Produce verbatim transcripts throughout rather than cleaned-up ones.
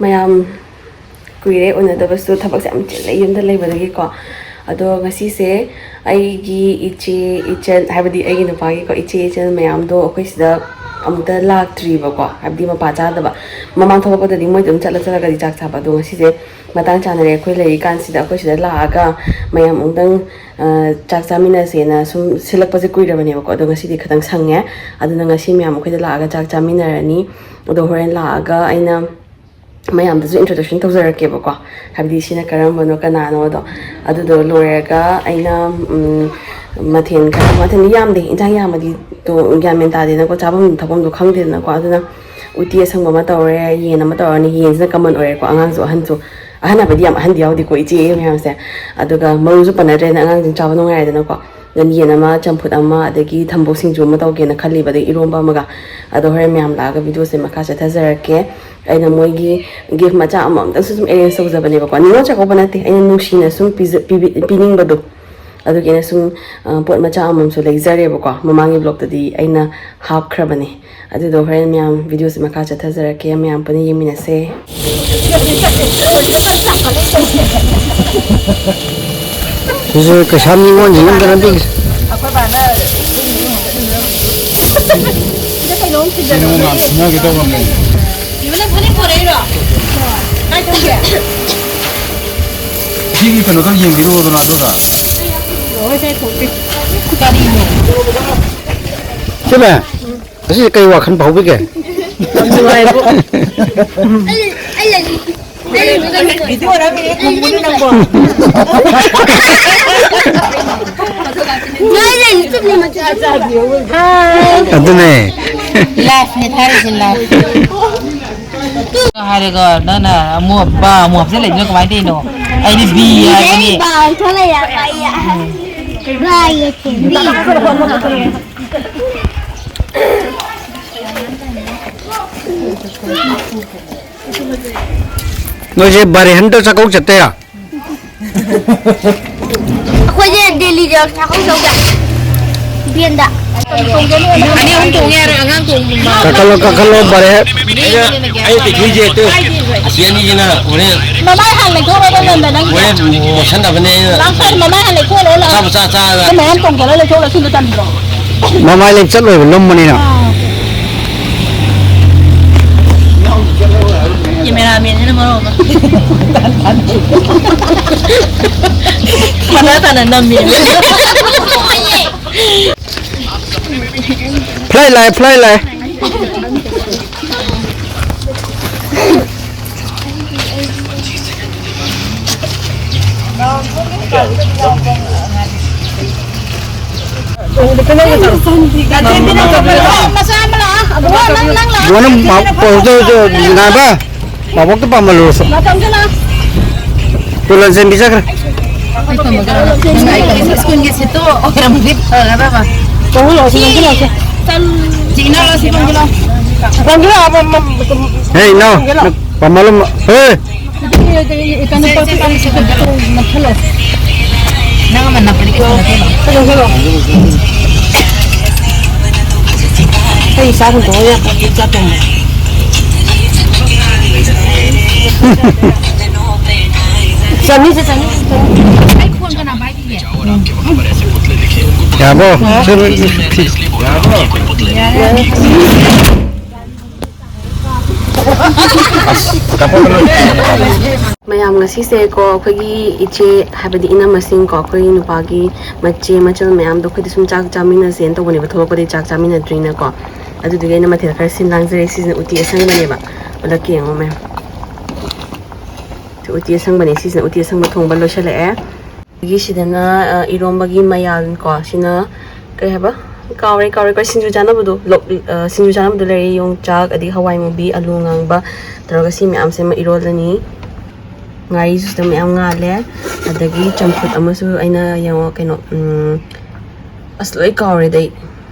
ꯃꯌꯥꯝ, ꯀꯨꯏꯔꯦ ꯎꯅꯗꯕꯁꯨ, ꯊꯕꯛꯁꯦ ꯌꯥꯝ ꯆꯤꯜꯂꯦ ꯌꯨꯝꯗ ꯂꯩꯕꯗꯒꯤꯀꯣ꯫ ꯑꯗꯣ ꯉꯁꯤꯁꯦ ꯑꯩꯒꯤ ꯏꯆꯦ ꯏꯆꯟ, ꯍꯥꯏꯕꯗꯤ ꯑꯩꯒꯤ ꯅꯨꯄꯥꯒꯤꯀꯣ, ꯏꯆꯦ ꯏꯆꯟ ꯃꯌꯥꯝꯗꯣ ꯑꯩꯈꯣꯏ ꯁꯤꯗ ꯑꯃꯨꯛꯇ ꯂꯥꯛꯇ꯭ꯔꯤꯕꯀꯣ, ꯍꯥꯏꯕꯗꯤ ꯃꯄꯥ ꯆꯥꯗꯕ꯫ ꯃꯃꯥꯡ ꯊꯣꯛꯂꯛꯄꯗꯗꯤ ꯃꯣꯏꯗ ꯑꯗꯨꯝ ꯆꯠꯂ ꯆꯠꯂꯒꯗꯤ ꯆꯥꯛ ꯆꯥꯕ, ꯑꯗꯣ ꯉꯁꯤꯁꯦ ꯃꯇꯥꯡ ꯆꯥꯅꯔꯦ꯫ ꯑꯩꯈꯣꯏ ꯂꯩꯔꯤꯀꯥꯟꯁꯤꯗ ꯑꯩꯈꯣꯏ ꯁꯤꯗ ꯂꯥꯛꯑꯒ ꯃꯌꯥꯝ ꯑꯃꯨꯛꯇꯪ, ꯑ, ꯆꯥꯛ ꯆꯥꯃꯤꯟꯅꯁꯦꯅ ꯁꯨꯝ ꯁꯤꯜꯂꯛꯄꯁꯦ ꯀꯨꯏꯔꯕꯅꯦꯕꯀꯣ꯫ ꯑꯗꯣ ꯉꯁꯤꯗꯤ ꯈꯤꯇꯪ ꯁꯪꯉꯦ꯫ ꯑꯗꯨꯅ ꯉꯁꯤ ꯃꯌꯥꯝ ꯑꯩꯈꯣꯏꯗ ꯂꯥꯛꯑꯒ ꯆꯥꯛ ꯆꯥꯃꯤꯟꯅꯔꯅꯤ꯫ ꯑꯗꯣ ꯍꯣꯔꯦꯟ ꯂꯥꯛꯑꯒ ꯑꯩꯅ ꯃꯌꯥꯝꯗꯁꯨ introduction ꯇꯧꯖꯔꯛꯀꯦꯕꯀꯣ, ꯍꯥꯏꯕꯗꯤ ꯁꯤꯅ ꯀꯔꯝꯕꯅꯣ ꯀꯅꯥꯅꯣꯗꯣ꯫ ꯑꯗꯨꯗꯣ ꯂꯣꯏꯔꯒ ꯑꯩꯅ, ꯎꯝ, ꯃꯊꯦꯜ ꯈꯔ, ꯃꯊꯦꯜꯗꯤ ꯌꯥꯝꯗꯦ, ꯏꯟꯁꯥꯡ ꯌꯥꯝꯃꯗꯤ ꯇꯣ ꯒ꯭ꯌꯥꯟ ꯃꯦꯟ ꯇꯥꯗꯦꯅꯀꯣ, ꯆꯥꯐꯝ ꯊꯛꯐꯝꯗꯣ ꯈꯪꯗꯦꯗꯅꯀꯣ꯫ ꯑꯗꯨꯅ ꯎꯇꯤ ꯑꯁꯪꯕ ꯑꯃ ꯇꯧꯔꯦ, ꯌꯦꯟ ꯑꯃ ꯇꯧꯔꯅꯤ꯫ ꯌꯦꯟꯁꯤꯅ common ꯑꯣꯏꯔꯦꯀꯣ, ꯑꯉꯥꯡꯁꯨ ꯑꯍꯟꯁꯨ, ꯑꯍꯟ ꯍꯥꯏꯕꯗꯤ ꯌꯥꯝ ꯑꯍꯟꯗꯤ ꯌꯥꯎꯗꯦꯀꯣ, ꯏꯆꯦ ꯃꯌꯥꯝꯁꯦ꯫ ꯑꯗꯨꯒ ꯃꯔꯨꯁꯨ ꯄꯟꯅꯗ꯭ꯔꯦꯅ, ꯑꯉꯥꯡꯁꯤꯡ ꯆꯥꯕ ꯅꯨꯡꯉꯥꯏꯔꯦꯗꯅꯀꯣ꯫ ꯑꯗꯨꯅ ꯌꯦꯟ ꯑꯃ, ꯆꯝꯐꯨꯠ ꯑꯃ, ꯑꯗꯒꯤ ꯊꯝꯕꯧ ꯁꯤꯡꯖꯨ ꯑꯃ ꯇꯧꯒꯦꯅ ꯈꯜꯂꯤꯕ, ꯑꯗꯩ ꯏꯔꯣꯝꯕ ꯑꯃꯒ꯫ ꯑꯗꯣ ꯍꯣꯔꯦꯟ ꯃꯌꯥꯝ ꯂꯥꯛꯑꯒ videoꯁꯦ ꯃꯈꯥ ꯆꯠꯊꯖꯔꯛꯀꯦ꯫ ꯑꯩꯅ ꯃꯣꯏꯒꯤ gift ꯃꯆꯥ ꯑꯃꯃꯝꯇꯪꯁꯨ ꯁꯨꯝ arrange ꯇꯧꯖꯕꯅꯦꯕꯀꯣ꯫ ꯅꯤꯉꯣꯜ ꯆꯥꯛꯀꯧꯕ ꯅꯠꯇꯦ, ꯑꯩꯅ ꯅꯨꯡꯁꯤꯅ ꯁꯨꯝ ꯄꯤꯖ-, ꯄꯤꯕꯤ-, ꯄꯤꯅꯤꯡꯕꯗꯣ꯫ ꯑꯗꯨꯒꯤ ꯑꯩꯅ ꯁꯨꯝ, ꯑ, ꯄꯣꯠ ꯃꯆꯥ ꯑꯃꯃꯝꯁꯨ ꯂꯩꯖꯔꯦꯕꯀꯣ꯫ ꯃꯃꯥꯡꯒꯤ vlogꯇꯗꯤ ꯑꯩꯅ ꯍꯥꯞꯈ꯭ꯔꯕꯅꯦ꯫ ꯑꯗꯨꯗꯣ ꯍꯣꯔꯦꯟ ꯃꯌꯥꯝ videoꯁꯦ ꯃꯈꯥ ꯆꯠꯊꯖꯔꯛꯀꯦ, ꯃꯌꯥꯝ ꯄꯨꯟꯅ ꯌꯦꯡꯃꯤꯟꯅꯁꯦ꯫ ꯁꯤꯁꯨ ꯀꯩꯁꯥꯝ ꯅꯤꯉꯣꯜꯁꯤꯡ ꯑꯝꯇ ꯅꯠꯇꯦ꯫ ꯑꯩꯈꯣꯏ ꯕꯥꯅ ꯁꯤꯗ ꯀꯩꯅꯣꯝ ꯊꯤꯟꯖꯜꯂꯣ꯫ ꯁꯤꯅ ꯉꯥꯟ ꯁꯤꯟꯅꯒꯦ ꯇꯧꯔꯝꯃꯦ꯫ ꯏꯕ, ꯅꯪ ꯐꯅꯦꯛ ꯄꯣꯔꯛꯏꯔꯣ? ꯀꯥꯏ ꯇꯧꯒꯦ? ꯁꯤꯒꯤ ꯀꯩꯅꯣꯗꯣ ꯌꯦꯡꯕꯤꯔꯨꯔꯣꯗꯅ ꯑꯗꯨꯗ꯫ ꯍꯣꯏ, ꯁꯦ ꯊꯣꯛꯄꯤ꯫ ꯀꯔꯤꯅꯣ? ꯁꯤꯃꯦ꯫ ꯉꯁꯤꯁꯦ ꯀꯩ ꯋꯥꯈꯜ ꯐꯥꯎꯕꯤꯒꯦ? ꯌꯥꯝ ꯅꯨꯡꯉꯥꯏꯕꯣ꯫ ꯚꯤꯗꯤꯑꯣꯔ ꯀꯩꯅꯣ ꯈꯨꯝꯕꯅꯣ ꯅꯪꯕꯣ? ꯑꯗꯨꯅꯦ꯫ Lifeꯅꯦ ꯊꯥꯔꯤꯁꯦ, life꯫ ꯍꯥꯏꯔꯒ ꯅꯪꯅ ꯑꯃꯨꯛ ꯕꯥ ꯑꯃꯨꯛ ꯍꯥꯞꯆꯤꯜꯂꯛꯏꯗꯨꯅ ꯀꯃꯥꯏꯅ ꯇꯧꯔꯤꯅꯣ? ꯑꯩꯗꯤ ꯕꯤ ꯍꯥꯏꯕꯅꯤ꯫ ꯕꯥ ꯑꯣꯟꯊꯣꯛꯂꯛꯑꯦ, ꯕꯥ ꯌꯦ꯫ ꯕꯥ ꯌꯦ꯫ ꯅꯣꯏꯁꯦ ꯕꯥꯔꯦ ꯍꯟꯗꯛ ꯆꯥꯛꯀꯧ ꯆꯠꯇꯣꯏꯔꯥ? ꯑꯩꯈꯣꯏꯁꯦ ꯗꯦꯜꯂꯤꯗ ꯆꯥꯛꯀꯧ ꯆꯧꯁꯦ꯫ ꯚꯦꯟꯗ꯫ ꯑꯅꯤ ꯑꯍꯨꯝ ꯇꯣꯡ ꯌꯥꯔꯣꯏ, ꯑꯉꯥꯡ ꯇꯣꯡꯕ꯫ ꯀꯥꯈꯠꯂꯣ, ꯀꯥꯈꯠꯂꯣ, ꯕꯥꯔꯦ꯫ ꯑꯩꯅ ꯄꯤꯊꯣꯏꯁꯦ ꯇꯨ꯫ ꯑꯁꯤ ꯑꯅꯤꯁꯤꯅ ꯍꯣꯔꯦꯟ, ꯃꯃꯥꯏ ꯍꯥꯟꯅ ꯂꯩꯊꯣꯛꯑꯣ, ꯅꯪ ꯅꯪ꯫ ꯍꯣꯔꯦꯟ ꯃꯣꯠꯁꯟꯅꯕꯅꯦ ꯑꯩꯅ꯫ ꯂꯥꯛꯄ ꯃꯃꯥꯏ ꯍꯥꯟꯅ ꯂꯩꯊꯣꯛꯑꯣ, ꯂꯥꯛꯑꯣ꯫ ꯆꯥꯕ ꯆꯥ ꯆꯥ꯫ ꯃꯌꯥꯝ ꯇꯣꯡꯈꯠꯂ ꯂꯩꯊꯣꯛꯑꯣ, ꯂꯥꯛꯁꯤꯟꯕ ꯇꯟꯗ꯭ꯔꯣ? ꯃꯃꯥꯏ ꯂꯦꯞꯆꯠꯂꯣꯏꯕ, ꯂꯨꯝꯕꯅꯤꯅ꯫ ꯑꯥ꯫ ꯀꯦꯃꯦꯔꯥꯃꯦꯟꯁꯤꯅ ꯃꯔꯣꯜ ꯑꯃ꯫ ꯃꯈꯥ ꯇꯥꯅ ꯅꯝꯃꯤ꯫ Flight ꯂꯥꯛꯑꯦ, flight ꯂꯥꯛꯑꯦ꯫ ꯃꯆꯥ ꯑꯃ ꯂꯥꯛꯑꯣ꯫ ꯑꯕꯨꯡꯉꯣ, ꯅꯪ, ꯅꯪ ꯂꯥꯛꯑꯣ꯫ ꯕꯣꯅ ꯃꯥ-, ꯄꯣꯁꯇꯣ ꯉꯥꯏꯕ꯫ ꯃꯕꯣꯛꯇ ꯄꯥꯝꯍꯜꯂꯨꯔꯁꯨ꯫ ꯃꯇꯝꯁꯦ ꯂꯥꯛꯑꯣ꯫ ꯇꯨ ꯂꯟꯖꯦꯟꯕꯤ ꯆꯠꯈ꯭ꯔꯦ꯫ ꯑꯩ ꯇꯝꯃꯒ ꯅꯪ ꯑꯩ ꯇꯝꯃꯒ ꯁ꯭ꯀꯨꯜꯒꯤ ꯁꯤꯠꯇꯣ ꯑꯣꯏꯔꯝꯃꯗꯤ ꯐꯒꯗꯕ꯫ ꯆꯪꯁꯤꯜꯂꯛꯑꯣ, ꯁꯤ ꯆꯪꯁꯤꯜꯂꯛꯑꯣ, ꯁꯤ꯫ ꯆꯤꯡꯅꯔꯣ, ꯁꯤ ꯆꯪꯁꯤꯜꯂꯣ꯫ ꯆꯪꯁꯤꯜꯂꯛꯑꯣ, ꯃ-, ꯃ-, ꯆꯪꯁꯤꯜꯂꯛꯑꯣ꯫ ꯍꯦ, ꯏꯅꯥꯎ, ꯄꯥꯝꯍꯜꯂꯨ, ꯍꯦ꯫ ꯁꯦ, ꯁꯦ, ꯁꯦ, ꯁꯦ, ꯁꯦ, ꯅꯞꯁꯜꯂꯣ꯫ ꯅꯪ ꯑꯃ ꯅꯞꯄꯗꯤ ꯀꯩꯁꯨ ꯅꯠꯇꯦꯕ꯫ ꯆꯪꯁꯤꯜꯂꯛꯑꯣ꯫ ꯑꯩ ꯆꯥꯛ ꯍꯨꯟꯇꯣꯛꯑ ꯌꯥꯄꯣꯠꯇꯦ, ꯆꯥꯛ ꯊꯣꯡꯉꯦ꯫ ꯆꯅꯤꯁꯦ, ꯆꯅꯤ꯫ ꯑꯩ ꯐꯣꯟ ꯀꯅꯥ ꯄꯥꯏꯈꯤꯒꯦ? ꯌꯥꯕꯣ? ꯌꯥꯔꯦ꯫ ꯃꯌꯥꯝ, ꯉꯁꯤꯁꯦꯀꯣ, ꯑꯩꯈꯣꯏꯒꯤ ꯏꯆꯦ, ꯍꯥꯏꯕꯗꯤ ꯏꯅꯝꯃꯁꯤꯡꯀꯣ, ꯑꯩꯈꯣꯏꯒꯤ ꯅꯨꯄꯥꯒꯤ ꯃꯆꯦ ꯃꯆꯜ ꯃꯌꯥꯝꯗꯣ ꯑꯩꯈꯣꯏꯗ ꯁꯨꯝ ꯆꯥꯛ ꯆꯥꯃꯤꯟꯅꯁꯦꯅ ꯇꯧꯕꯅꯦꯕ, ꯊꯣꯛꯂꯛꯄꯗꯩ ꯆꯥꯛ ꯆꯥꯃꯤꯟꯅꯗ꯭ꯔꯤꯅꯀꯣ꯫ ꯑꯗꯨꯗꯨꯒꯤ ꯑꯩꯅ ꯃꯊꯦꯜ ꯈꯔ ꯁꯤꯟ ꯂꯥꯡꯖꯔꯦ꯫ ꯁꯤꯁꯤꯅ ꯎꯇꯤ ꯑꯁꯪꯕꯅꯦꯕ, ꯃꯨꯜꯂꯛꯀꯦ ꯌꯦꯡꯉꯣ ꯃꯌꯥꯝ꯫ ꯎꯇꯤ ꯑꯁꯪꯕꯅꯦ, ꯁꯤꯁꯤꯅ ꯎꯇꯤ ꯑꯁꯪꯕ ꯊꯣꯡꯕ ꯂꯣꯏꯁꯤꯜꯂꯛꯑꯦ꯫ ꯑꯗꯒꯤ ꯁꯤꯗꯅ, ꯑ, ꯏꯔꯣꯝꯕꯒꯤ ꯃꯌꯥꯟ ꯀꯣ, ꯁꯤꯅ ꯀꯩ ꯍꯥꯏꯕ? ꯀꯥꯎꯔꯦ, ꯀꯥꯎꯔꯦ, ꯀꯥꯎꯔꯦ꯫ ꯁꯤꯡꯖꯨ ꯆꯥꯅꯕꯗꯣ, ꯂꯣꯛ-, ꯑ, ꯁꯤꯡꯖꯨ ꯆꯥꯅꯕꯗꯣ ꯂꯩꯔꯦ, ꯌꯣꯡꯆꯥꯛ, ꯑꯗꯒꯤ ꯍꯋꯥꯏ ꯃꯨꯕꯤ, ꯑꯂꯨ ꯑꯉꯥꯡꯕ ꯇꯧꯔꯒ ꯁꯤ ꯃꯌꯥꯝꯁꯦ ꯑꯃ ꯏꯔꯣꯜꯂꯅꯤ꯫ ꯉꯥꯔꯤꯁꯨ ꯁꯤꯗ ꯃꯌꯥꯝ ꯉꯥꯜꯂꯦ꯫ ꯑꯗꯒꯤ ꯆꯝꯐꯨꯠ ꯑꯃꯁꯨ ꯑꯩꯅ, ꯌꯦꯡꯉꯣ, ꯀꯩꯅꯣ, ꯎꯝ, ꯑꯁ, ꯂꯣꯏ ꯀꯥꯎꯔꯦꯗ ꯑꯩ꯫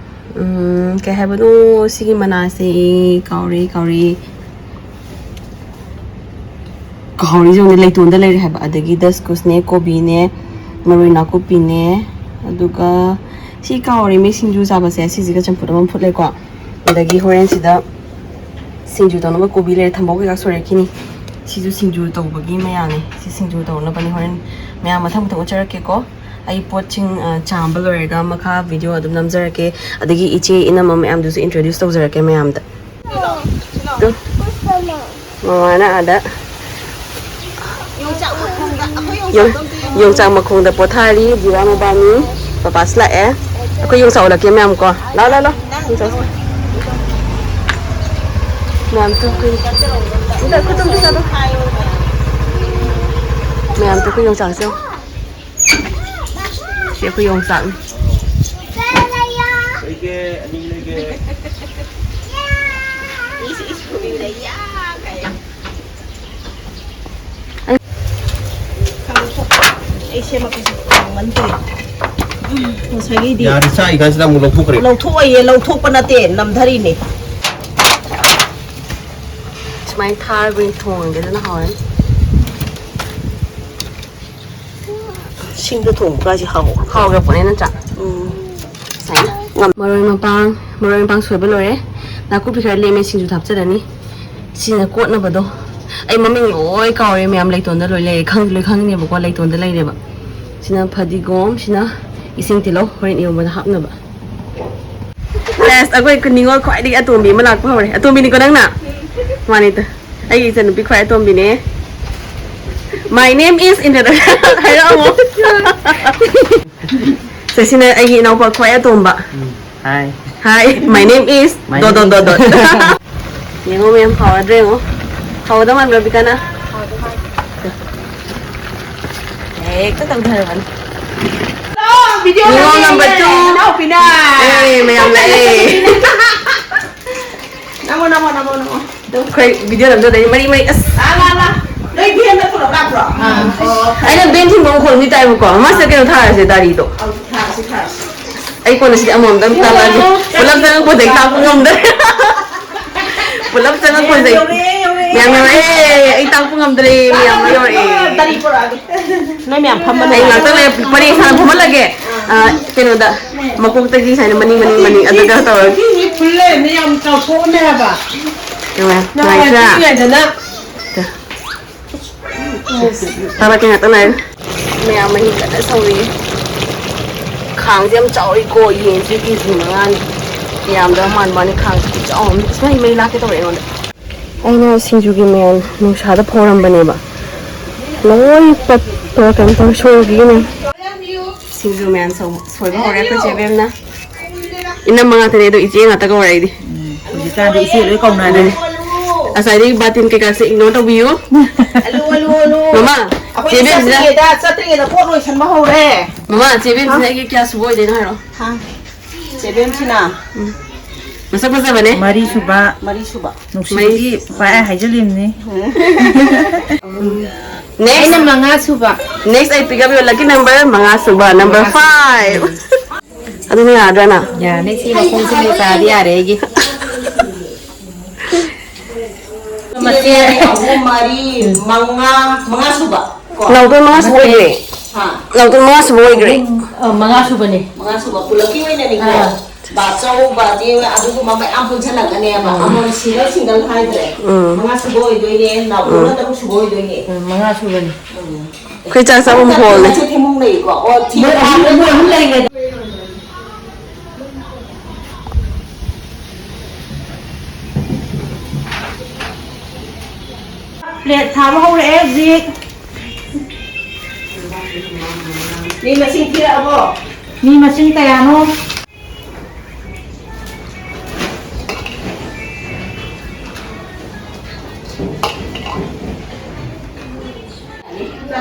ꯎꯝ, ꯀꯩ ꯍꯥꯏꯕꯅꯣ ꯁꯤꯒꯤ ꯃꯅꯥꯁꯦ? ꯀꯥꯎꯔꯦ, ꯀꯥꯎꯔꯦ꯫ ꯀꯥꯎꯔꯤꯁꯦ ꯌꯦꯡꯉꯨꯅꯦ, ꯂꯩꯇꯣꯟꯗ ꯂꯩꯔꯦ ꯍꯥꯏꯕ꯫ ꯑꯗꯒꯤ ꯗꯁꯀꯨꯁꯅꯦ, ꯀꯣꯕꯤꯅꯦ, ꯃꯔꯣꯏ ꯅꯥꯀꯨꯞꯄꯤꯅꯦ, ꯑꯗꯨꯒ ꯁꯤ ꯀꯥꯎꯔꯦ, ꯃꯤ ꯁꯤꯡꯖꯨ ꯆꯥꯕꯁꯦ꯫ ꯁꯤꯁꯤꯒ ꯆꯝꯐꯨꯠ ꯑꯃ ꯐꯨꯠꯂꯦꯀꯣ꯫ ꯑꯗꯒꯤ ꯍꯣꯔꯦꯟ ꯁꯤꯗ ꯁꯤꯡꯖꯨ ꯇꯧꯅꯕ ꯀꯣꯕꯤ ꯂꯩꯔꯦ, ꯊꯝꯕꯧ ꯀꯩꯀꯥ ꯁꯣꯏꯔꯛꯈꯤꯅꯤ꯫ ꯁꯤꯁꯨ ꯁꯤꯡꯖꯨ ꯇꯧꯕꯒꯤ ꯃꯌꯥꯝꯅꯦ꯫ ꯁꯤ ꯁꯤꯡꯖꯨ ꯇꯧꯅꯕꯅꯤ꯫ ꯍꯣꯔꯦꯟ ꯃꯌꯥꯝ ꯃꯊꯪ ꯃꯊꯪ ꯎꯠꯆꯔꯛꯀꯦꯀꯣ꯫ ꯑꯩ ꯄꯣꯠꯁꯤꯡ, ꯑ, ꯆꯥꯝꯕ ꯂꯣꯏꯔꯒ ꯃꯈꯥ ꯚꯤꯗꯤꯑꯣ ꯑꯗꯨꯝ ꯅꯝꯖꯔꯛꯀꯦ꯫ ꯑꯗꯒꯤ ꯏꯆꯦ ꯏꯅꯝꯃ ꯃꯌꯥꯝꯗꯨꯁꯨ ꯏꯟꯇ꯭ꯔꯣꯗ꯭ꯌꯨꯁ ꯇꯧꯖꯔꯛꯀꯦ ꯃꯌꯥꯝꯗ꯫ ꯇꯨ꯫ ꯃꯃꯥꯅ ꯑꯥꯗ ꯌꯣꯡꯆꯥꯛ ꯃꯈꯣꯡꯗ, ꯑꯩꯈꯣꯏ ꯌꯣꯡ-, ꯌꯣꯡꯆꯥꯛꯇꯣ ꯑꯝꯇ ꯌꯦꯡꯉꯣ꯫ ꯌꯣꯡꯆꯥꯛ ꯃꯈꯣꯡꯗ ꯄꯣꯊꯥꯔꯤ ꯖꯤꯔꯥ ꯃꯕꯥꯅꯤ꯫ ꯄꯄꯥꯁꯨ ꯂꯥꯛꯑꯦ꯫ ꯑꯩꯈꯣꯏ ꯌꯣꯡꯆꯥꯛ ꯎꯠꯂꯛꯀꯦ ꯃꯌꯥꯝ ꯀꯣ꯫ ꯂꯥꯛꯑꯣ, ꯂꯥꯛꯑꯣ, ꯂꯥꯛꯑꯣ꯫ ꯌꯣꯡꯆꯥꯛ ꯎꯠꯂꯛꯀꯦ꯫ ꯃꯌꯥꯝ ꯇꯨ ꯀꯨꯏ-, ꯇꯨ ꯈꯨꯇꯨꯝ ꯇꯨ ꯆꯥꯗꯣ꯫ ꯃꯌꯥꯝ ꯇꯨ ꯑꯩꯈꯣꯏ ꯌꯣꯡꯆꯥꯛꯁꯦ ꯌꯦꯡꯉꯣ꯫ ꯁꯤ ꯑꯩꯈꯣꯏ ꯌꯣꯡꯆꯥꯛꯅꯤ꯫ ꯂꯩꯒꯦ, ꯑꯅꯤ ꯂꯩꯒꯦ꯫ ꯏꯁ, ꯏꯁ, ꯀꯣꯕꯤ ꯂꯩ, ꯌꯥ, ꯀꯥꯏ꯫ ꯑꯩ ꯁꯦꯝꯃꯛꯀꯦꯁꯦ, ꯀꯪꯃꯟꯗ꯭ꯔꯦ꯫ ꯎꯝ, ꯉꯁꯥꯏꯒꯤꯗꯤ ꯌꯥꯔꯦ, ꯆꯥꯛ ꯏꯀꯥꯟꯁꯤꯗ ꯑꯃꯨꯛ ꯂꯧꯊꯣꯛꯈ꯭ꯔꯦ꯫ ꯂꯧꯊꯣꯛꯑꯣꯏꯌꯦ, ꯂꯧꯊꯣꯛꯄ ꯅꯠꯇꯦ, ꯅꯝꯊꯔꯤꯅꯦ꯫ ꯁꯨꯃꯥꯏꯅ ꯊꯥꯔꯒ ꯑꯣꯏꯅ ꯊꯣꯡꯉꯒꯦ, ꯑꯗꯨꯅ ꯍꯥꯎꯔꯅꯤ꯫ ꯁꯤꯡꯗ ꯊꯣꯡꯕꯒꯁꯦ ꯍꯥꯎ-, ꯍꯥꯎꯈ꯭ꯔ ꯄꯣꯠꯅꯦ ꯅꯠꯇ꯭ꯔꯥ? ꯎꯝ꯫ ꯁꯨꯃꯥꯏꯅ꯫ ꯃꯔꯣꯏ ꯃꯄꯥꯡ, ꯃꯔꯣꯏ ꯃꯄꯥꯡ ꯁꯣꯏꯕ ꯂꯣꯏꯔꯦ꯫ ꯅꯥꯀꯨꯞꯄꯤ ꯈꯔ ꯂꯦꯝꯃꯦ, ꯁꯤꯡꯖꯨꯗ ꯍꯥꯞꯆꯔꯅꯤ꯫ ꯁꯤꯅ ꯀꯣꯠꯅꯕꯗꯣ꯫ ꯑꯩ ꯃꯃꯤꯡ ꯂꯣꯏ ꯀꯥꯎꯔꯦ ꯃꯌꯥꯝ, ꯂꯩꯇꯣꯟꯗ ꯂꯣꯏ ꯂꯩꯔꯦ꯫ ꯈꯪꯗꯤ ꯂꯣꯏ ꯈꯪꯉꯤꯅꯦꯕꯀꯣ, ꯂꯩꯇꯣꯟꯗ ꯂꯩꯔꯦꯕ꯫ ꯁꯤꯅ ꯐꯗꯤꯒꯣꯝ, ꯁꯤꯅ ꯏꯁꯤꯡ ꯇꯤꯜꯍꯧ, ꯍꯣꯔꯦꯟ ꯏꯔꯣꯝꯕꯗ ꯍꯥꯞꯅꯕ꯫ ꯂꯥꯁ ꯑꯩꯈꯣꯏ ꯅꯤꯉꯣꯜ ꯈ꯭ꯋꯥꯏꯗꯒꯤ ꯑꯇꯣꯝꯕꯤ ꯑꯃ ꯂꯥꯛꯄ ꯍꯧꯔꯦ꯫ ꯑꯇꯣꯝꯕꯤꯅꯤꯀꯣ ꯅꯪꯅ? ꯃꯥꯅꯤꯗ꯫ ꯑꯩꯒꯤ ꯏꯆꯟꯅꯨꯄꯤ ꯈ꯭ꯋꯥꯏ ꯑꯇꯣꯝꯕꯤꯅꯦ꯫ My name is introduction ꯍꯥꯏꯔꯛꯑꯣ꯫ ꯁꯦ, ꯁꯤꯅ ꯑꯩꯒꯤ ꯏꯅꯥꯎꯄꯥ ꯈ꯭ꯋꯥꯏ ꯑꯇꯣꯝꯕ꯫ ꯎꯝ, hi꯫ Hi, my name is My dot name dot is dot dot꯫ ꯌꯦꯡꯉꯣ ꯃꯌꯥꯝ, ꯍꯥꯎꯔꯗ꯭ꯔꯥ ꯌꯦꯡꯉꯣ꯫ ꯍꯥꯎꯒꯗꯧ ꯃꯥꯟꯕ꯭ꯔꯥ, ꯕꯤꯀꯥꯅ? ꯍꯦꯛꯇ ꯇꯧꯊꯔꯕꯅꯤ꯫ ꯅꯤꯉꯣꯜ number two꯫ ꯏꯅꯥꯎꯄꯤꯅ꯫ ꯑꯦ, ꯃꯌꯥꯝ ꯂꯥꯛꯑꯦ꯫ ꯅꯃꯣ, ꯅꯃꯣ, ꯅꯃꯣ, ꯅꯃꯣ꯫ ꯑꯩꯈꯣꯏ ꯚꯤꯗꯤꯑꯣ ꯅꯝꯖꯗꯣꯏꯅꯤ, ꯃꯔꯤ ꯃꯔꯤ, ꯑꯁ꯫ ꯂꯥ, ꯂꯥ, ꯂꯥ꯫ ꯅꯣꯏ ꯚꯦꯟꯗ ꯄꯨꯂꯞ ꯂꯥꯛꯄ꯭ꯔꯣ? ꯑꯥ꯫ ꯑꯣ, ꯐꯔꯦ꯫ ꯑꯩꯅ ꯚꯦꯟ ꯊꯤꯟꯕ ꯃꯈꯣꯜꯗꯤ ꯇꯥꯏꯕꯀꯣ, ꯃꯥꯁꯤꯗ ꯀꯩꯅꯣ ꯊꯥꯔꯁꯦ, ꯗꯥꯔꯤꯗꯣ꯫ ꯑꯧ, ꯊꯥꯔꯁꯦ, ꯊꯥꯔꯁꯦ꯫ ꯑꯩ ꯀꯣꯟꯅ ꯁꯤꯗꯤ ꯑꯃꯃꯝꯗꯪ ꯇꯥꯛꯂꯛꯑꯒꯦ꯫ ꯄꯨꯂꯞ ꯆꯪꯉꯛꯄꯗꯩ ꯇꯥꯛꯄ ꯉꯝꯗ꯭ꯔꯦ꯫ ꯄꯨꯂꯞ ꯆꯪꯉꯛꯄꯁꯦ꯫ ꯌꯧꯔꯦ, ꯌꯧꯔꯦ, ꯌꯧꯔꯦ꯫ ꯃꯌꯥꯝ ꯌꯧꯔꯛꯑꯦ꯫ ꯑꯩ ꯇꯥꯛꯄ ꯉꯝꯗ꯭ꯔꯦ꯫ ꯃꯌꯥꯝ ꯂꯣꯏ ꯌꯧꯔꯛꯑꯦ꯫ ꯗꯥꯔꯤ ꯄꯨꯔꯛꯑꯒꯦ꯫ ꯅꯣꯏ ꯃꯌꯥꯝ ꯐꯝꯕ ꯑꯩ ꯅꯨꯡꯉꯥꯏ꯫ ꯉꯥꯛꯇꯪ ꯂꯩꯔ ꯄꯔꯦꯡ ꯁꯥꯅ ꯐꯝꯍꯜꯂꯒꯦ꯫ ꯑ, ꯀꯩꯅꯣꯗ, ꯃꯀꯣꯛꯇꯒꯤ ꯁꯨꯃꯥꯏꯅ ꯃꯅꯤꯡ, ꯃꯅꯤꯡ, ꯃꯅꯤꯡ, ꯑꯗꯨꯒ ꯇꯧꯔꯒ꯫ ꯃꯤꯗꯤ ꯐꯨꯜ ꯂꯩꯔꯝꯃꯦ, ꯌꯥꯝ ꯆꯥꯎꯊꯣꯛꯑꯝꯃꯦ ꯍꯥꯏꯕ꯫ ꯌꯦꯡꯉꯣ, ꯅꯍꯥꯟꯋꯥꯏ ꯅꯨꯡꯉꯥꯏꯇ꯭ꯔꯥ? ꯄꯤꯛꯏꯉꯩꯗꯅ꯫ ꯊꯥꯔꯛꯀꯦ ꯉꯥꯛꯇꯪ ꯉꯥꯏꯌꯨ꯫ ꯃꯌꯥꯝ ꯃꯍꯤ ꯀꯟꯅ ꯁꯧꯔꯤ꯫ ꯈꯥꯡꯁꯦ ꯌꯥꯝ ꯆꯥꯎꯋꯤꯀꯣ, ꯌꯦꯟꯁꯦ ꯀꯦ ꯖꯤ ꯃꯉꯥꯅꯤ꯫ ꯌꯥꯝꯗꯕ ꯃꯥꯟꯕ ꯋꯥꯅꯤ, ꯈꯥꯡꯁꯦ ꯈꯨꯆꯥꯎ ꯑꯃ꯫ ꯑꯁ, ꯃꯩ, ꯃꯩ ꯂꯥꯛꯀꯦ ꯇꯧꯔꯛꯑꯦ ꯑꯩꯉꯣꯟꯗ꯫ ꯑꯩꯅ ꯁꯤꯡꯖꯨꯒꯤ ꯃꯌꯥꯟ ꯅꯨꯡꯁꯥꯗ ꯐꯧꯔꯝꯕꯅꯦꯕ꯫ ꯂꯣꯏ ꯄꯠꯄ ꯀꯩꯅꯣ ꯇꯧꯔꯦ, ꯁꯣꯏꯈꯤꯅꯦ꯫ ꯁꯤꯡꯖꯨ ꯃꯌꯥꯟ ꯁꯧ-, ꯁꯣꯏꯕ ꯍꯧꯔꯦ ꯑꯩꯈꯣꯏ ꯆꯦ ꯕꯦꯝꯅ꯫ ꯏꯅꯝꯃ ꯉꯥꯛꯇꯅꯦ ꯑꯗꯣ, ꯏꯆꯦ ꯉꯥꯛꯇ ꯀꯧꯔꯦ ꯑꯩꯗꯤ꯫ ꯎꯝ, ꯍꯧꯖꯤꯛꯀꯥꯟꯗꯤ ꯏꯆꯦ ꯂꯣꯏ ꯀꯧꯅꯔꯦ꯫ ꯉꯁꯥꯏꯗꯒꯤ ꯕꯥꯇꯤꯟ ꯀꯩꯀꯥꯁꯦ ignore ꯇꯧꯕꯤꯌꯨ꯫ ꯑꯂꯨ, ꯑꯂꯨ, ꯑꯂꯨ꯫ ꯃꯃꯥ, ꯑꯩꯈꯣꯏ ꯆꯦ ꯕꯦꯝꯁꯤꯅ ꯆꯠꯇ꯭ꯔꯤꯉꯩꯗ, ꯆꯠꯇ꯭ꯔꯤꯉꯩꯗ ꯄꯣꯠ ꯂꯣꯏꯁꯟꯕ ꯍꯧꯔꯦ꯫ ꯃꯃꯥ, ꯆꯦ ꯕꯦꯝꯁꯤꯅ ꯍꯥ? ꯑꯩꯒꯤ ꯀꯌꯥ ꯁꯨꯕ ꯑꯣꯏꯗꯣꯏꯅꯣ ꯍꯥꯏꯔꯣ꯫ ꯍꯥ? ꯆꯦ ꯕꯦꯝꯁꯤꯅ? ꯎꯝ꯫ ꯃꯁꯛ ꯐꯖꯕꯅꯦ꯫ ꯃꯔꯤ ꯁꯨꯕ꯫ ꯃꯔꯤ ꯁꯨꯕ꯫ ꯅꯨꯡꯁꯤꯕꯒꯤ ꯄꯥꯏ ꯍꯥꯏꯖꯜꯂꯤꯕꯅꯤ꯫ Next꯫ ꯑꯩꯅ ꯃꯉꯥ ꯁꯨꯕ꯫ Next ꯑꯩ pick up your lucky number ꯃꯉꯥ ꯁꯨꯕ, number five꯫ ꯑꯗꯨꯅ ꯌꯥꯗ꯭ꯔꯥ ꯅꯪ? ꯌꯥꯅꯤ, ꯁꯤ ꯃꯈꯣꯡꯁꯤ ꯂꯩ ꯆꯥꯔꯗꯤ ꯌꯥꯔꯦ ꯑꯩꯒꯤ꯫ ꯃꯁꯦ ꯑꯍꯨꯝ, ꯃꯔꯤ, ꯃꯉꯥ, ꯃꯉꯥ ꯁꯨꯕ꯫ ꯀꯣ? ꯅꯥꯎꯇꯣꯟ ꯃꯉꯥ ꯁꯨꯕ ꯑꯣꯏꯈ꯭ꯔꯦ꯫ ꯍꯥ? ꯅꯥꯎꯇꯣꯟ ꯃꯉꯥ ꯁꯨꯕ ꯑꯣꯏꯈ꯭ꯔꯦ꯫ ꯑꯍꯨꯝ, ꯑ, ꯃꯉꯥ ꯁꯨꯕꯅꯦ꯫ ꯃꯉꯥ ꯁꯨꯕ ꯄꯨꯂꯞꯀꯤ ꯑꯣꯏꯅꯅꯤꯀꯣ꯫ ꯑꯥ꯫ ꯕꯥꯆꯧ, ꯕꯥꯆꯦ, ꯑꯗꯨꯒꯨꯝꯕ ꯃꯌꯥꯝ ꯄꯨꯟꯁꯤꯜꯂꯛꯀꯅꯦꯕ꯫ ꯎꯝ꯫ ꯑꯃꯣꯟ single single ꯍꯥꯏꯗ꯭ꯔꯦ꯫ ꯎꯝ꯫ ꯃꯉꯥ ꯁꯨꯕ ꯑꯣꯏꯗꯣꯏꯅꯦ, ꯅꯥꯎꯇꯣꯟꯅ ꯎꯝ꯫ ꯇꯔꯨꯛ ꯁꯨꯕ ꯑꯣꯏꯗꯣꯏꯅꯦ꯫ ꯎꯝ, ꯃꯉꯥ ꯁꯨꯕꯅꯤ꯫ ꯎꯝ꯫ ꯑꯩꯈꯣꯏ ꯆꯥꯛ ꯆꯥꯐꯝ ꯍꯣꯜꯅꯦ꯫ ꯃꯆꯨ ꯊꯦꯡꯃꯧ ꯂꯩꯀꯣ꯫ ꯑꯣ, ꯊꯤ-, ꯃꯣꯏ ꯑꯍꯨꯝ, ꯃꯣꯏ ꯑꯍꯨꯝ ꯂꯩꯔꯦ꯫ Plate ꯊꯥꯕ ꯍꯧꯔꯛꯑꯦ ꯍꯧꯖꯤꯛ꯫ ꯃꯤ ꯃꯁꯤꯡ ꯊꯤꯔꯛꯑꯕꯣ? ꯃꯤ ꯃꯁꯤꯡ ꯀꯌꯥꯅꯣ?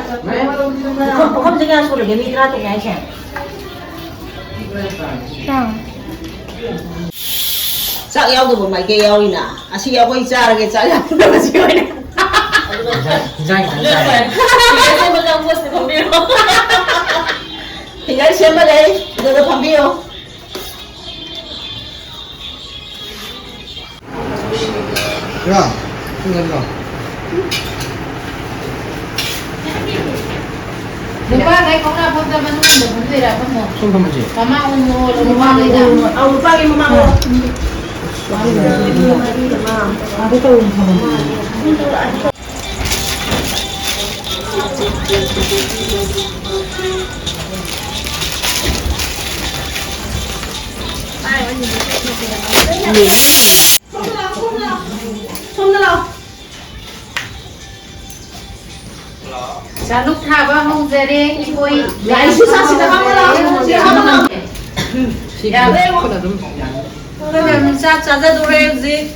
ꯄꯨꯈꯝ-, ꯄꯨꯈꯝꯁꯦ ꯀꯌꯥ ꯁꯨꯔꯒꯦ? ꯃꯤ ꯇꯔꯥ ꯇꯔꯦꯠ ꯍꯥꯏꯁꯦ? ꯆꯥꯛ ꯌꯥꯎꯗꯕ ꯃꯥꯏꯀꯩ ꯌꯥꯎꯔꯤꯅ꯫ ꯑꯁꯤ ꯑꯩꯈꯣꯏ ꯆꯥꯔꯒꯦ, ꯆꯥꯛ ꯌꯥꯎꯗꯕꯁꯤ ꯑꯣꯏꯅ꯫ ꯏꯟꯖꯥꯡ, ꯏꯟꯖꯥꯡ ꯈꯤꯇꯪ ꯆꯥꯔꯦ꯫ Figure ꯁꯦꯝꯕ ꯂꯩ, ꯑꯗꯨꯗ ꯐꯝꯕꯤꯌꯣ꯫ ꯂꯨꯄꯥ ꯀꯧꯅꯥ ꯐꯝꯗ ꯃꯅꯨꯡꯗ ꯐꯝꯗꯣꯏꯔꯥ? ꯐꯝꯃꯣ꯫ ꯁꯨꯝ ꯐꯝꯃꯁꯦ꯫ ꯃꯃꯥꯡ ꯑꯣꯏꯅ ꯑꯣꯜꯂꯣ, ꯃꯃꯥꯡ ꯑꯣꯏꯅ꯫ ꯑꯧ, ꯅꯨꯄꯥꯒꯤ ꯃꯃꯥꯡ ꯑꯣꯜꯂꯣ꯫ ꯁꯣꯝꯗ ꯂꯥꯛꯑꯣ, ꯁꯣꯝꯗ ꯂꯥꯛꯑꯣ꯫ ꯁꯣꯝꯗ ꯂꯥꯛꯑꯣ꯫ ꯆꯥꯂꯨꯛ ꯊꯥꯕ ꯍꯧꯖꯔꯦ ꯑꯩꯈꯣꯏ꯫ ꯂꯥꯏꯁꯨ ꯁꯥꯁꯤꯗ ꯍꯥꯞꯄ ꯂꯥꯛꯑꯣ꯫ ꯁꯤ ꯍꯥꯞꯄ ꯂꯥꯛꯑꯣ꯫ ꯌꯥꯔꯦ꯫ ꯑꯩꯈꯣꯏ ꯃꯌꯥꯝ ꯆꯥꯛ ꯆꯥꯖꯗꯣꯔꯦ ꯍꯧꯖꯤꯛ꯫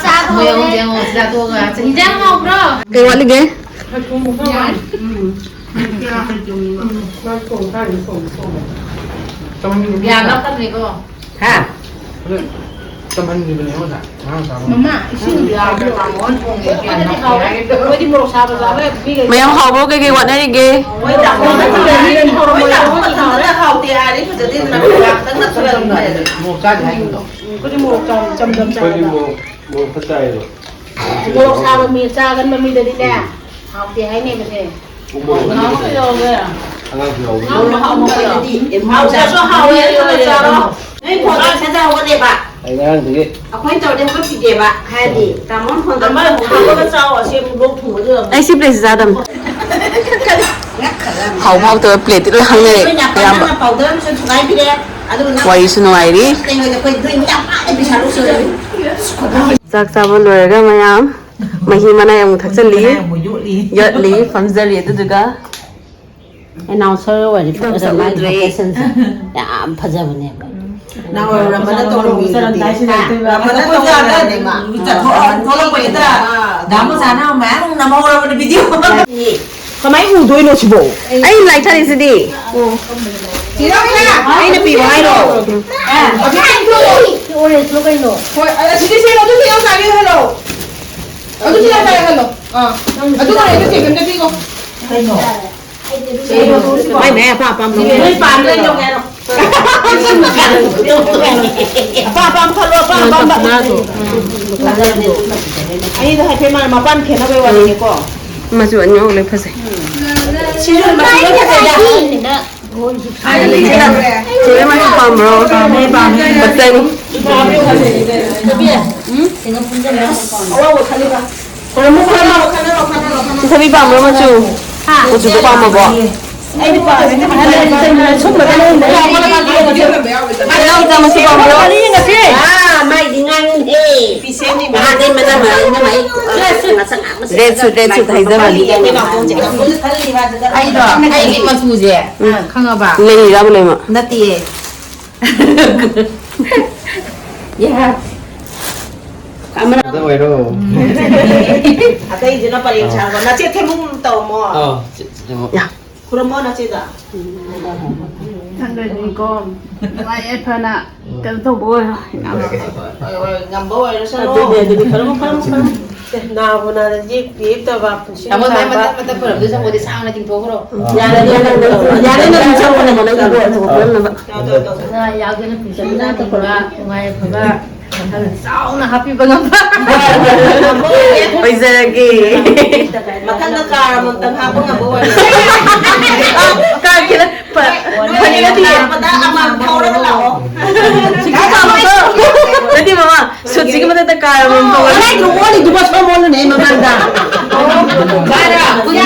ꯆꯥꯛ ꯃꯣꯏ ꯑꯍꯨꯝꯁꯦ ꯍꯧꯔꯦ꯫ ꯌꯦꯡꯉꯣ, ꯁꯤꯗ ꯇꯣꯛꯑꯒ꯫ ꯏꯟꯖꯥꯡ ꯍꯥꯎꯕ꯭ꯔꯣ? ꯀꯩ ꯋꯥꯠꯂꯤꯒꯦ? ꯌꯥꯝ ꯂꯧꯈꯠꯅꯤꯀꯣ꯫ ꯍꯥ? ꯇꯝꯍꯟꯈꯤꯕꯅꯦ ꯉꯁꯥꯏ, ꯉꯔꯥꯡ ꯆꯥꯕ꯫ ꯃꯃꯥ, ꯏꯁꯤꯡ ꯌꯥꯝꯅ ꯀꯥꯡꯉꯧ ꯊꯣꯡꯉꯦ꯫ ꯃꯣꯏꯗꯤ ꯃꯣꯔꯣꯛ ꯁꯥꯕ ꯆꯥꯕ ꯌꯥꯗꯦ꯫ ꯃꯌꯥꯝ ꯍꯥꯎꯕ꯭ꯔꯣ? ꯀꯩꯀꯩ ꯋꯥꯠꯅꯔꯤꯒꯦ? ꯃꯣꯏ ꯇꯥꯃꯣ ꯃꯊꯟꯗ ꯍꯥꯎꯇꯦ ꯍꯥꯏꯔꯗꯤ ꯐꯖꯗꯦꯗꯅ, ꯈꯤꯇꯪ ꯅꯛꯁꯜꯂꯒ ꯑꯗꯨꯝ ꯍꯥꯏꯔꯗꯤ꯫ ꯃꯣꯔꯣꯛ ꯆꯥꯗꯦ ꯍꯥꯏꯒꯨꯝ ꯇꯧ꯫ ꯑꯩꯈꯣꯏꯗꯤ ꯃꯣꯔꯣꯛ ꯆꯝ-, ꯆꯝ ꯆꯝ ꯑꯩꯈꯣꯏꯗꯤ ꯆꯥꯏꯌꯦꯕ꯫ ꯃꯣꯔꯣꯛ, ꯃꯣꯔꯣꯛ ꯐꯠꯇ ꯍꯥꯏꯌꯦꯕ꯫ ꯃꯣꯔꯣꯛ ꯁꯥꯕ ꯃꯤ, ꯆꯥꯒꯟꯕ ꯃꯤꯗꯗꯤꯅꯦ, ꯍꯥꯎꯇꯦ ꯍꯥꯏꯅꯦꯕꯁꯦ꯫ ꯎꯃꯣꯔꯣꯛ ꯑꯅꯤꯒ ꯇꯧꯔꯒ꯫ ꯑꯉꯥꯡꯁꯨ ꯌꯥꯎꯕꯅꯤ꯫ ꯍꯥꯎꯕꯁꯨ ꯍꯥꯎꯋꯦ, ꯑꯗꯨꯒ ꯆꯥꯔꯣ꯫ ꯅꯣꯏ ꯐꯣꯟ ꯁꯠ ꯁꯠ ꯍꯧꯒꯠꯂꯦꯕ꯫ ꯑꯩ ꯉꯔꯥꯡꯗꯒꯤ꯫ ꯑꯩꯈꯣꯏꯅ ꯇꯧꯔꯗꯤ ꯍꯧꯒꯠꯄꯤꯗꯦꯕ꯫ ꯍꯥꯏꯗꯤ, ꯇꯥꯃꯣꯅ ꯐꯣꯟ ꯑꯃ ꯇꯧꯔꯛꯄ ꯍꯧꯒꯠꯂꯒ ꯆꯥꯎ, ꯑꯁꯦꯡꯕ ꯂꯣꯛ ꯊꯨꯡꯕꯗꯨ ꯑꯩ ꯁꯤ ꯄ꯭ꯂꯦꯠꯁꯤ ꯆꯥꯗꯕꯅꯤ꯫ ꯍꯥꯎꯕ ꯍꯥꯎꯇꯕ ꯄ꯭ꯂꯦꯠꯇꯤ ꯂꯣꯏ ꯍꯪꯅꯔꯦ, ꯑꯩꯈꯣꯏ ꯅꯥꯀꯟꯗ ꯑꯌꯥꯝꯕ꯫ ꯄꯥꯎꯗꯔ ꯑꯃꯁꯨ ꯊꯨꯒꯥꯏꯕꯤꯔꯦ꯫ ꯑꯗꯨꯒ ꯅꯪ ꯋꯥꯔꯤꯁꯨ ꯅꯨꯡꯉꯥꯏꯔꯤ꯫ ꯑꯩꯈꯣꯏ ꯅꯣꯏ ꯃꯤ ꯌꯥꯝ ꯄꯥꯏ ꯄꯩꯁꯥ ꯂꯧꯁꯤꯜꯂꯦ꯫ ꯆꯥꯛ ꯆꯥꯕ ꯂꯣꯏꯔꯒ ꯃꯌꯥꯝ ꯃꯍꯤ ꯃꯅꯥꯏ ꯑꯃꯨꯛ ꯊꯛꯆꯜꯂꯤ꯫ ꯃꯅꯥꯏ ꯑꯃꯨꯛ ꯌꯣꯠꯂꯤ꯫ ꯌꯣꯠꯂꯤ, ꯐꯝꯖꯜꯂꯤ꯫ ꯑꯗꯨꯗꯨꯒ ꯑꯦꯅꯥꯎꯟꯁꯔ ꯑꯣꯏꯔꯗꯤ ꯏꯗꯣꯝꯆꯥ ꯐꯖꯅ ꯎꯗ꯭ꯔꯦ꯫ ꯚꯣꯀꯦꯁꯟꯁꯦ ꯌꯥꯝ ꯐꯖꯕꯅꯦꯕ꯫ ꯅꯍꯥꯟꯋꯥꯏ ꯔꯃꯟꯅ ꯇꯧꯔꯝꯃꯤꯗꯨꯗꯤ꯫ ꯍꯥ? ꯔꯃꯟꯅ ꯇꯧꯔꯝꯃꯤꯗꯨꯗꯤ ꯃꯥ꯫ ꯆꯠꯊꯣꯛ-, ꯊꯣꯛꯂꯛꯄꯩꯗ ꯗꯥ ꯃꯣꯆꯥꯅ ꯃꯌꯥꯝ ꯅꯝꯍꯧꯔꯕꯅꯦ ꯚꯤꯗꯤꯑꯣ꯫ ꯀꯃꯥꯏ ꯎꯗꯣꯏꯅꯣ ꯁꯤꯕꯣ? ꯑꯩ ꯂꯥꯏꯛ ꯊꯥꯔꯤꯁꯤꯗꯤ꯫ ꯆꯦ ꯔꯣꯃꯤꯇꯥ! ꯑꯩꯅ ꯄꯤꯌꯣ ꯍꯥꯏꯔꯣ? ꯑ, ꯁꯤ ꯑꯣꯔꯦꯟꯖꯂꯣ ꯀꯩꯅꯣ? ꯍꯣꯏ, ꯑ, ꯑꯁꯤꯗꯤ ꯁꯦ, ꯑꯗꯨ ꯆꯦ ꯔꯣꯃꯤꯇꯥꯒꯤ ꯍꯜꯂꯣ꯫ ꯑꯗꯨ ꯆꯦ ꯔꯣꯃꯤꯇꯥꯒꯤ ꯍꯜꯂꯣ꯫ ꯑꯥ꯫ ꯑꯗꯨ ꯑꯣꯔꯦꯟꯖꯇꯣ ꯆꯦ ꯕꯦꯝꯗ ꯄꯤꯈꯣ꯫ ꯀꯩꯅꯣ? ꯃꯥꯏ ꯃꯥꯏ ꯑꯄꯥꯝ ꯑꯄꯥꯝꯕ ꯂꯧ꯫ ꯅꯣꯏ ꯄꯥꯝꯕ ꯂꯣꯏ ꯂꯧꯒꯦ ꯍꯥꯏꯔꯣ? ꯑꯄꯥꯝ ꯑꯄꯥꯝ ꯈꯜꯂꯣ, ꯑꯄꯥꯝ ꯑꯄꯥꯝꯕ꯫ ꯀꯅꯥꯗꯣ? ꯑꯅꯤꯗꯣ ꯍꯥꯏꯐꯦꯠ ꯃꯥꯅ ꯃꯄꯥꯟ ꯈꯦꯠꯅꯕꯩ ꯋꯥꯅꯤꯅꯦꯀꯣ꯫ ꯃꯆꯨ ꯑꯅꯤꯃꯛ ꯂꯣꯏ ꯐꯖꯩ꯫ ꯁꯤꯁꯨ ꯃꯆꯨ ꯂꯣꯏ ꯐꯖꯩꯗ꯫ ꯆꯦ ꯃꯥꯒꯤ ꯄꯥꯝꯕ꯭ꯔꯣ? ꯄꯥꯝꯃꯦ, ꯄꯥꯝꯃꯦ꯫ ꯕꯇꯟ꯫ ꯈꯨꯔꯨꯝꯃꯨ, ꯈꯨꯔꯨꯝꯃꯨ꯫ ꯆꯤꯊꯕꯤ ꯄꯥꯝꯕ꯭ꯔꯣ ꯃꯆꯨ? ꯃꯆꯨꯗꯣ ꯄꯥꯝꯃꯕꯣ? ꯑꯩꯗꯤ ꯄꯥꯝꯃꯦ꯫ ꯁꯨꯝꯕꯗ ꯂꯩ꯫ ꯏꯅꯥꯎꯆꯥ ꯃꯆꯨ ꯄꯥꯝꯕ꯭ꯔꯣ? ꯑꯥ, ꯃꯥꯏꯗꯤ ꯉꯥꯡꯉꯤꯍꯦ꯫ ꯅꯍꯥꯟꯗꯩ ꯃꯅꯝ ꯃꯅꯝ ꯃꯅꯝ ꯃꯅꯝ꯫ ꯔꯦꯠ ꯁꯨꯠ, ꯔꯦꯠ ꯁꯨꯠ ꯍꯥꯏꯖꯕꯅꯤ꯫ ꯑꯩꯗꯣ, ꯑꯩꯒꯤ ꯃꯆꯨꯁꯦ, ꯎꯝ꯫ ꯈꯪꯉꯕ? ꯂꯩꯔꯤꯔꯕ ꯂꯣꯏꯅꯃꯛ? ꯅꯠꯇꯤꯌꯦ꯫ ꯌꯥ꯫ ꯑꯃꯅ ꯑꯗ ꯑꯣꯏꯔꯣ꯫ ꯑꯇꯩꯁꯤꯅ ꯄꯔꯦꯡ ꯁꯥꯡꯕ꯫ ꯅꯆꯦ ꯊꯦꯝꯕꯨꯝ ꯇꯧꯔꯝꯃꯣ꯫ ꯑꯥ, ꯆꯦ, ꯆꯦ, ꯊꯦꯝꯕꯨꯝ꯫ ꯌꯥ꯫ ꯈꯨꯔꯨꯝꯃꯣ ꯅꯆꯦꯗ꯫ ꯊꯥꯡꯒꯩꯅꯤꯀꯣ꯫ ꯅꯨꯡꯉꯥꯏ ꯌꯥꯏꯐꯅ ꯀꯩꯅꯣ ꯇꯧꯕ ꯑꯣꯏꯔꯣ꯫ ꯍꯣꯏ, ꯍꯣꯏ, ꯍꯣꯏ, ꯉꯝꯕ ꯑꯣꯏꯔꯁꯅꯨ꯫ ꯑꯗꯨꯗꯤ, ꯑꯗꯨꯗꯤ ꯈꯔ ꯑꯃ, ꯈꯔ ꯑꯃ, ꯈꯔ ꯑꯃ꯫ ꯅꯥꯕꯨ ꯅꯥꯗ ꯌꯦꯛ-, ꯌꯦꯛꯇꯕ ꯄꯨꯟꯁꯤ ꯇꯥꯃꯣ, ꯃꯥꯏ ꯅꯨꯡꯁꯥꯡꯕ꯫ ꯃꯇꯠ ꯃꯇꯠ ꯈꯣꯏꯔꯝꯗꯣꯏ ꯁꯔꯨꯛꯄꯨꯗꯤ ꯁꯥꯡꯅ ꯇꯤꯡꯊꯣꯛꯈ꯭ꯔꯣ꯫ ꯌꯥꯔꯦ, ꯌꯥꯔꯦ, ꯌꯥꯔꯦ, ꯅꯪ ꯆꯠꯂꯣ, ꯅꯪ ꯇꯧꯔꯣ, ꯇꯧꯔꯣ, ꯇꯧꯔꯣ꯫ ꯇꯧ, ꯇꯧ, ꯇꯧ꯫ ꯅ ꯌꯥꯎꯗꯅ ꯄꯨꯟꯁꯤ ꯅꯨꯡꯉꯥꯏ ꯌꯥꯏꯐꯕ, ꯋꯥꯈꯜ ꯆꯥꯎꯅ ꯍꯥꯞꯄꯤꯕ ꯉꯝꯕ꯫ ꯑꯣꯏꯖꯔꯒꯦ꯫ ꯃꯊꯪꯗ ꯀꯥꯔ ꯑꯃꯃꯝꯇꯪ ꯍꯥꯞꯄ ꯉꯝꯕ ꯑꯣꯏꯔꯗꯤ꯫ ꯑ, ꯀꯥꯔ ꯈꯤꯇꯪ ꯐ-, ꯐꯒꯠꯂꯗꯤ꯫ ꯂꯥꯛꯄꯗ ꯑꯃ ꯊꯧꯔꯒ ꯂꯥꯛꯑꯣ꯫ ꯅꯠꯇꯦ ꯃꯃꯥ, ꯁꯨꯠꯁꯤꯒꯤ ꯃꯊꯛꯇ ꯀꯥꯔ ꯑꯃꯃꯝ ꯊꯧꯔꯒ꯫ ꯀꯗꯥꯏꯗꯅꯣ ꯑꯣꯜꯂꯤꯗꯨꯕꯣ? ꯁꯣꯝ ꯑꯣꯜꯂꯨꯅꯦ ꯃꯃꯥꯡꯗ꯫ ꯀꯥꯔ, ꯑꯩꯈꯣꯏꯒꯤ